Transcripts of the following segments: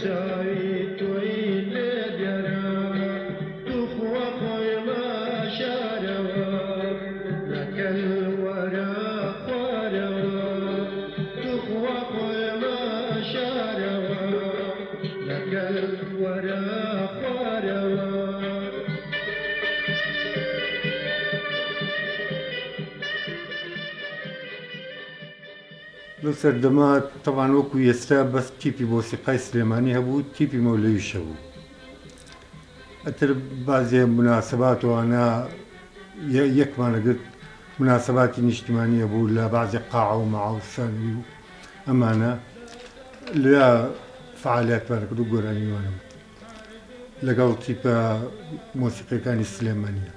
چاوی تۆی لێ دیارە توخوا خۆی مەشارەوە لەکەل وەرە خوارەوە توخوا خۆی مەشارەوە لەکەل وەرە خوارەوە. لەو سەردەمە تەبعەن وەکو ئێستا بەس تیپی مۆسیقای سلێمانی هەبوو تیپی مەولەویش هەبوو ئەتر بازێ مناسبات وانە یەکمانە گرت مناسباتی نیشتمانی هەبوو لە بازێ قاعە و مەعە و سانوی و ئەمانە لە فعالیاتمان کرد و گۆرانیوانم لەگەڵ تیپە مۆسیقیەکانی سلێمانیە.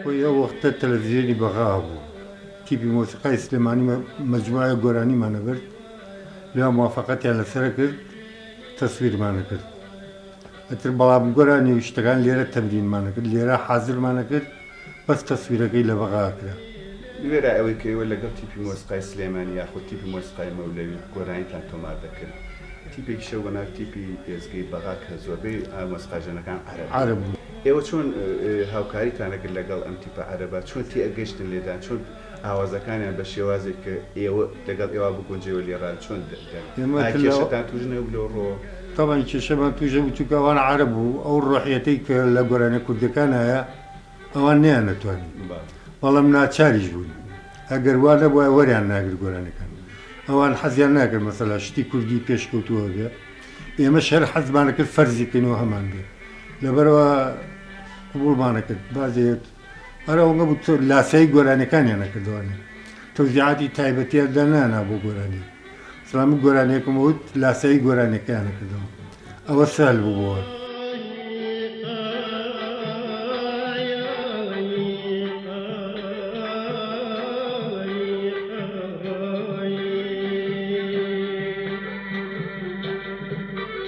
خۆی ئەو وەختە تەلەفزیۆنی بەغا هەبوو تیپی مۆسیقای سلێمانی مەجموعەیەک گۆرانیمان ئەبرد لەوێ موافەقەتیان لەسەر ئەکرد تەسویرمان ئەکرد. ئیتر بەڵام گۆرانی و شتەکان لێرە تەمرینمان ئەکرد لێرە حازرمان ئەکرد بەس تەسویرەکەی لە بەغا ئەکرا. وێرای ئەوەی کە ئێوە لەگەڵ تیپی مۆسیقای سلێمانی یاخود تیپی مۆسیقای مەولەوی گۆرانیتان تۆمار دەکرد، تیپێکیش هەبوو بە ناوی تیپی ئێزگەی بەغا کە زۆربەی مۆسیقاژەنەکان عەرەب بوون. عەرەب بوون. ئێوە چۆن هاوکاریتان ئەکرد لەگەڵ ئەم تیپە عەرەبە؟ چۆن تێئەگەیشتن لێتان؟ چۆن ئاوازەکانیان بە شێوازێک کە ئێوە لەگەڵ ئێوە بگونجێ و لێڕان چۆن دەن؟ ئێمە ئایا کە لە کێشەتان تووش نەبوو لەو ڕووەوە؟ تەبعەن کێشەمان تووش نەبوو چونکە ئەوان عەرەب بوو ئەو ڕۆحیەتەی کە لە گۆرانیە کوردیەکان هەیە ئەوان نەیانەتوانی بەڵام ناچاریش بوون ئەگەر وا نەبوایە وەریان ناگرت گۆرانیەکان ئەوان حەزیان ناکرد مەسەلا شتی کوردی پێشکەوتووە بێ ئێمەش هەر حەزمانە کرد فەرزی کەین و هەمان بێ لەبەرەوە قبوڵمانە کرد بازێت هەر ئەوەنگە بوو تۆ لاسایی گۆرانیەکانیان نەکردوانێ تەوزیعاتی تایبەتیان دانانا بۆ گۆرانی سلام من گۆرانیەکم وت لاسایی گۆرانیەکەیان نەکردەوە ئەوە سەهل بوو بۆ وان.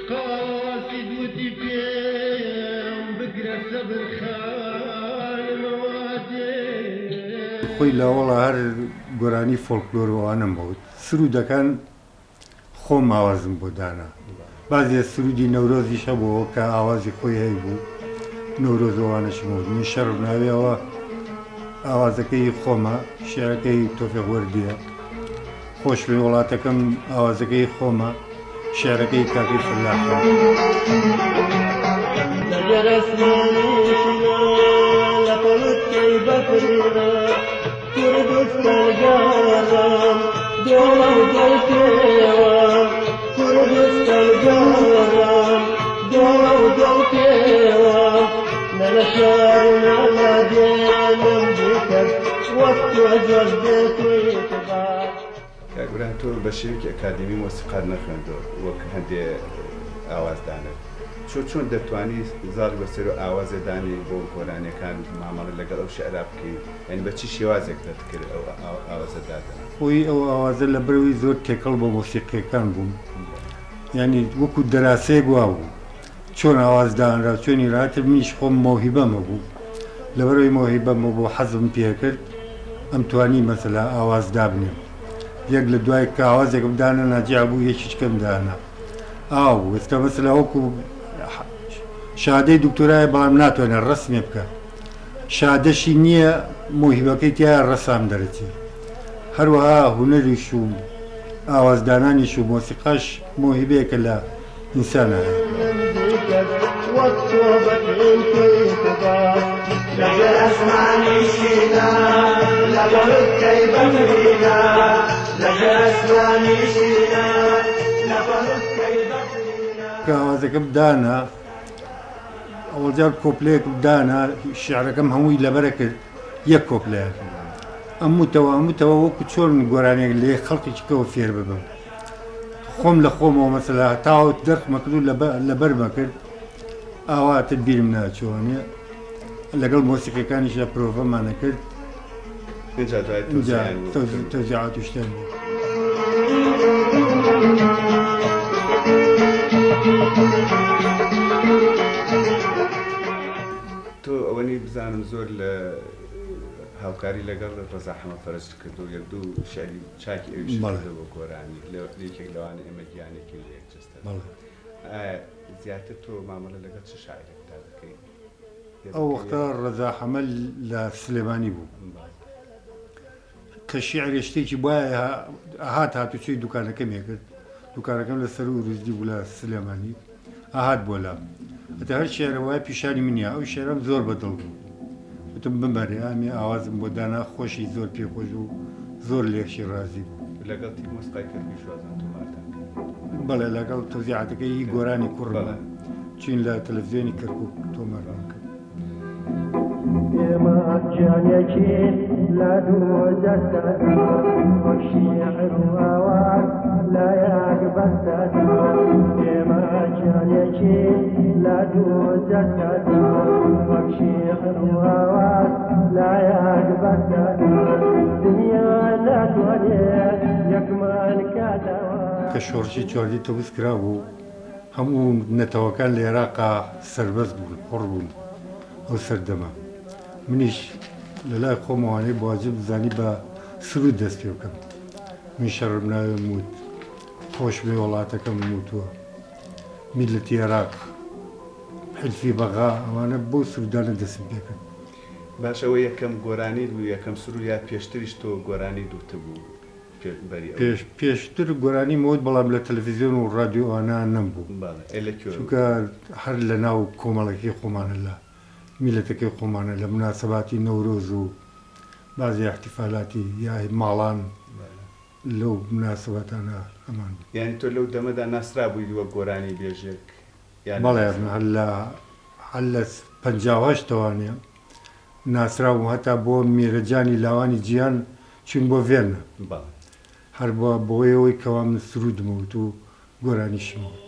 قاسد وتی پێم بگرە سەبر خانمە وا دێ. خۆی لاوەڵا هەر گۆرانی فۆلکلۆر و ئەوانەم ئەوت سروودەکان خۆم ئاوازم بۆ دانا بازێ سروودی نەورۆزیش هەبووەوە کە ئاوازی خۆی هەیبوو نەورۆز و ئەوانەشم وت من شەرف ناوی ئەوە ئاوازەکەی خۆمە شیعرەکەی تۆفیق وەردییە. خۆشبێ وڵاتەکەم ئاوازەکەی خۆمە شعرەکەی کاکەی فەلاحە. کاک برایم تۆ بە شێوەیەکی ئەکادیمی مۆسیقات نەخوێندووە وەک هەندێ ئاوازدانەر چۆ چۆن دەتوانی زاڵی بەسەر و ئاوازێ دانێی بۆ گۆرانیەکان مامەڵە لەگەڵ ئەو شعرا بکەی یانی بە چ شێوازێک دەتکرد ئەو ئاوازە دادەنا؟ خۆی ئەو ئاوازە لەبەرئەوەی زۆر تێکەڵ بە مۆسیقیەکان بووم یانی وەکو دەراسەیەک وابوو چۆن ئاواز دانرا چۆنی راتب منیش خۆم مەوهیبەم هەبوو لەبەرئەوەی مەوهیبەم هەبوو حەزم پێکرد ئەمتوانی مەسەلا ئاواز دابنێم یەک لە دوای کە ئاوازێکم دانەنا جیا بوو یەکیچکەم دانا ئاوا بوو ئێستا مەسەلا وەکو شادەی دکتۆرایە بەڵام ناتوانێت ڕەسمێ بکە شادەشی نییە مۆهیبەکەی تایە ڕەسام دەرەچێ هەروەها هونەریش و ئاوازدانانیش و مۆسیقاش مۆهیبەیەکە لە ئینسانا هەیە. کە ئاوازەکەم دانا ئەوەڵ جار کۆپلەیەکم دانا شیعرەکەم هەمووی لەبەرە کرد یەک کۆپلەیە ئەم وتەوە ئەم وتەوە وەکو چۆن گۆرانیەک لێ خەڵکێکی کەوە فێر ببم خۆم لە خۆمەوە مەسەلا تاوە دەرخمە کرد و لەبەرمە کرد ئاواتر بیرم ناچۆنێ لەگەڵ مۆسیقیەکانیشدا پرۆڤەمانە کرد ئینجا دوای ئینجا تەوزیعیان بۆ کرد. تەوزیعات و شتیان بۆ کرد. تۆ ئەوەنی بزانم زۆر لە هاوکاری لەگەڵ ڕەزا حەمە فەرەجت کردووە، یەک دوو شیعری چاکی ئەویشت بەڵێ. کردووە بۆ گۆرانی، لە یەکێک لەوانە ئێمە گیانێکین لە یەک جەستەدا. بەڵێ. ئایا زیاتر تۆ مامەڵە لەگەڵ چ شاعیرێکدا دەکەی؟ ئەو وەختە ڕەزا حەمە لە سلێمانی بوو. بەڵێ. کە شیعرێ شتێکی بوایە ئەهات هاتوچۆی دوکانەکەمی ئەکرد، دوکانەکەم لە سەروو ئوروزدی بوو لە سلێمانی، ئەهات بۆ لام ئەتە هەر شیعرە وایە پیشانی منیا، ئەو شیعرەم زۆر بە دڵ بوو، وتم بمەرێ ئامی ئاوازم بۆ دانا، خۆشی زۆر پێ خۆش بوو، زۆر لێشی ڕازی بوو. لەگەڵ تیپ مۆسیقای کەرکووکیش وازان تۆمارتان کرد؟ بەڵێ لەگەڵ تەوزیعاتەکەی هی گۆرانی کوڕم بوو، چووین لە تەلەفزیۆنی کەرکووک تۆمارمان کرد. ئێمە گیانێکین لە دوو جەستەدا، وەک شیعر و ئاواز لە یەک بەستەدا. ئێمە گیانێکین لە دوو جەستەدا، وەک شیعر و ئاواز لە یەک بەستەدا. دنیا ناتوانێ یەکمان کاتەوە. کە شۆڕشی چواردەی تەمووز کرابوو، هەموو نەتەوەکان لە ئێراقا سەربەست بوون، حوڕ بوون ئەو سەردەمە. منیش لە لای خۆمەوانەی بە واجب زانی بە سروود دەست پێ بکەم. من شەڕم ناوێم وت، خۆش بێ وڵاتەکەم وتووە، میللەتی ئێراق، حیلفی بەغا، ئەوانە بەو سروودانە دەستم پێ کرد. باشە ئەوە یەکەم گۆرانیت بوو، یەکەم سروود یا پێشتریش تۆ گۆرانیت وتبوو؟ پێشتر گۆرانیم وت بەڵام لە تەلەفیزیۆن و ڕادیۆ ئەوانە نەمبوو چونکە هەر لە ناو کۆمەڵەکەی خۆمانە لە میلەتەکەی خۆمانە لە مناسەباتی نەورۆز و بازی ئیحتیفالاتی یا ماڵان لەو مناسەباتانە ئەمان بوو. یانی تۆ لەو دەمەدا ناسرابوویت وەک گۆرانی بێژێک یا بەڵێ هەر لە هەر لە 58 ەوانێ ناسراو بووم هەتا بۆ میرەجانی لاوانی جیهان چووین بۆ ڤێننا هەر بۆ بەهۆی ئەوەی کەوا من سروودم وت و گۆرانیشم وت.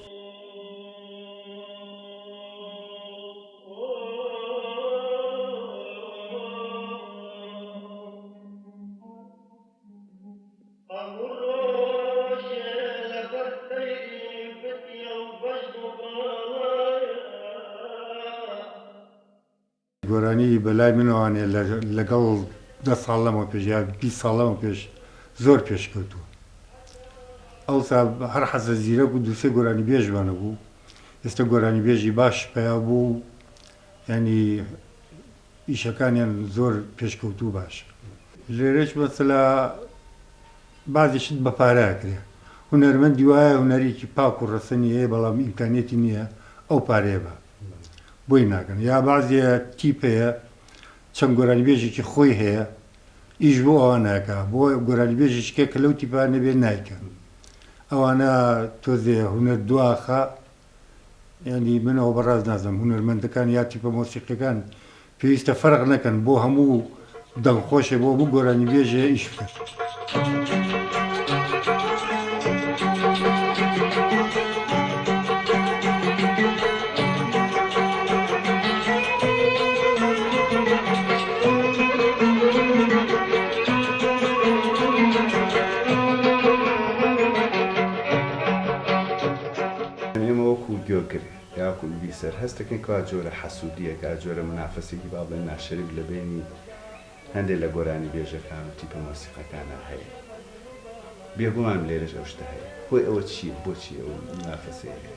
هەموو ڕۆژێ لەبەر سەیری بتی ئەو بەژن و باڵایە. گۆرانی بەلای منەوانێ لەگەڵ دە ساڵ لەمەو پێش یا 20 ساڵ لەمەو پێش زۆر پێشکەوتووە. ئەوسا هەر حەسە زیرەک و دوو سێ گۆرانی بێژمان هەبوو، ئێستا گۆرانی بێژی باش پەیا بوو و یانی ئیشەکانیان زۆر پێشکەوتوو باشە. لێرەش مەسەلا بازی شت بە پارە ئەکرێ هونەرمەندی وایە هونەرێکی پاک و ڕەسەنی هەیە بەڵام ئیمکانیەتی نییە ئەو پارەیە بە بۆی ناکەن یا بازیە تیپ هەیە چەند گۆرانیبێژێکی خۆی هەیە ئیش بۆ ئەوان ناکا بۆ گۆرانیبێژێکی کە کە لەو تیپە نەبێ نایکەن ئەوانە تۆزێ هونەر دواخە یانی من ئەوە بەڕاست نازانم هونەرمەندەکان یا تیپە مۆسیقیەکان پێویستە فەرق نەکەن بۆ هەموو دەنگ خۆشێ بۆ هەموو گۆرانی بێژێ ئیش بکەن. ئێمە وەکو گوێگر یا وەکو بیسەر هەست دەکەین کەوا جۆرە حەسوودییەک یا جۆرە مونافەسێکی با بڵێین ناشەریف لە بەینی هەندێ لە گۆرانیبێژەکان و تیپە مۆسیقەکانا هەیە. بێگومان لێرەش ئەو شتە هەیە. هۆی ئەوە چییە؟ بۆچی ئەو مونافەسەیە هەیە؟